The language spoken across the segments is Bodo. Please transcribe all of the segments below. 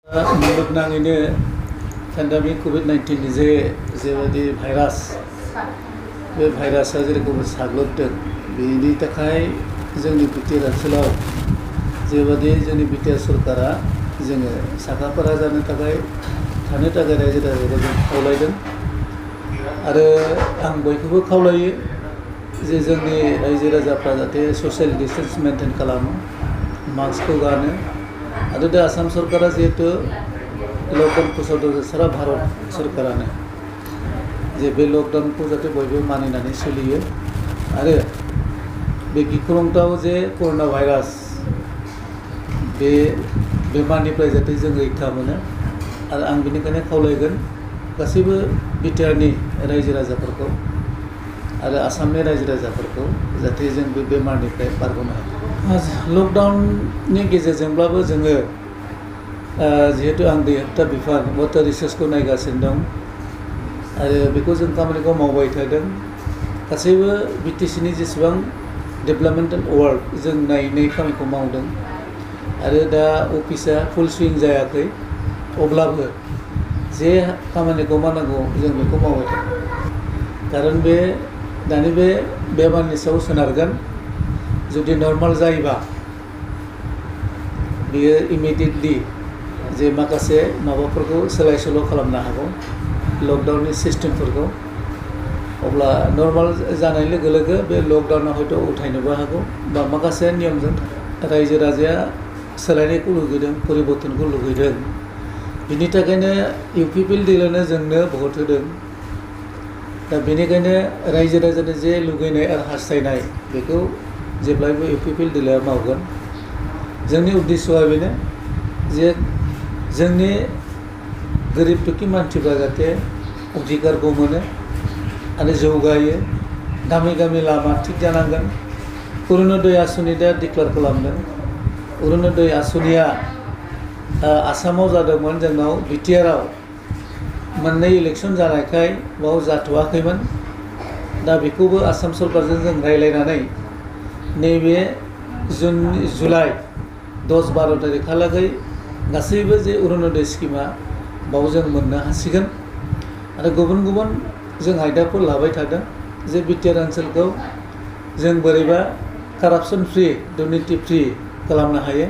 मुलुगनाङैनो पेन्डेमिक कोविड-19 जेबायदि भाइरास बे भाइरासआ जेरखम साग्लोबदों बेनि थाखाय जोंनि बिटिआर ओनसोलाव जेबायदि जोंनि बिटिआर सरकारा जोङो साखाफारा जानो थाखाय थानो थाखाय रायजो राजाखौ जों खावलायदों आरो आं बयखौबो खावलायो जे जोंनि रायजो राजाफ्रा जाहाथे ससियेल डिस्टेंस मेनटेन खालामो मास्कखौ गानो आरो दा आसाम सरकारा जिहेतु लकडाउन फोसावदों सारा भारत सरकारानो जे बे लकडाउनखौ जाहाथे बयबो मानिनानै सोलियो आरो बे गिख्रंथाव जे कर'ना भाइरास बे बेमारनिफ्राय जाहाथे जों रैखा मोनो आरो आं बेनिखायनो खावलायगोन गासैबो बिटिआरनि रायजो राजाफोरखौ आरो आसामनि रायजो राजाफोरखौ जाहाथे जों बे बेमारनिफ्राय बारग'नो हायो लकडाउननि गेजेरजोंब्लाबो जोङो जिहेतु आं दै होबथा बिफान वाटार रिसोर्सखौ नायगासिनो दं आरो बेखौ जों खामानिखौ मावबाय थादों गासैबो बिटिसिनि जेसेबां डेभेलपमेन्टेल वार्क जों नायनाय खामानिखौ मावदों आरो दा अफिसा फुल सुइं जायाखै अब्लाबो जे खामानिखौ मावनांगौ जों बेखौ मावबाय थादों खारन बे दानि बे बेमारनि सायाव सोनारगोन जुदि नर्माल जायोबा बियो इमिडिएटलि जे माखासे माबाफोरखौ सोलाय सोल' खालामनो हागौ लकडाउननि सिस्टेमफोरखौ अब्ला नर्माल जानाय लोगो लोगो बे लकडाउना हयथ' उथायनोबो हागौ बा माखासे नियमजों रायजो राजाया सोलायनायखौ लुगैदों परिबर्तनखौ लुगैदों बिनि थाखायनो इउपिपिएल जोंनो भट होदों दा बेनिखायनो रायजो राजानि जे लुगैनाय आरो हास्थायनाय बेखौ जेब्लायबो इउपिपिएल मावगोन जोंनि उद्देश्यआ बेनो जे जोंनि गोरिब दुखि मानसिफ्रा जाहाथे अधिकारखौ मोनो आरो जौगायो गामि गामि लामा थिग जानांगोन अरुण'दय आसनि दा डिक्लेयार खालामदों अरुण'दय आसनिया आसामाव जादोंमोन जोंनाव बिटिआरआव मोननै इलेक्सन जानायखाय बाव जाथ'वाखैमोन दा बेखौबो आसाम सरकारजों जों रायज्लायनानै नैबे जुलाइ 10-12 तारिखहालागै गासैबो जे अरुण'दय स्किमा बाव जों मोननो हासिगोन आरो गुबुन गुबुन जों आयदाफोर लाबाय थादों जे बिटिआर ओनसोलखौ जों बोरैबा कारापसन फ्रि दुर्निति फ्रि खालामनो हायो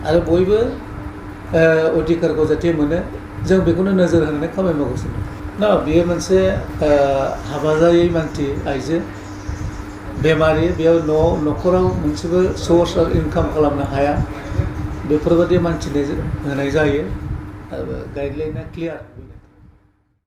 आरो बयबो अधिकारखौ जाहाथे मोनो जों बेखौनो नोजोर होनानै खामानि मावगासिनो ना बेयो मोनसे हाबा जायै मानसि आइजो बेमारि बेयाव न'खराव मोनसेबो सर्स आरो इनकाम खालामनो हाया बेफोरबायदि मानसिनो होनाय जायो आरो गाइडलाइना क्लियार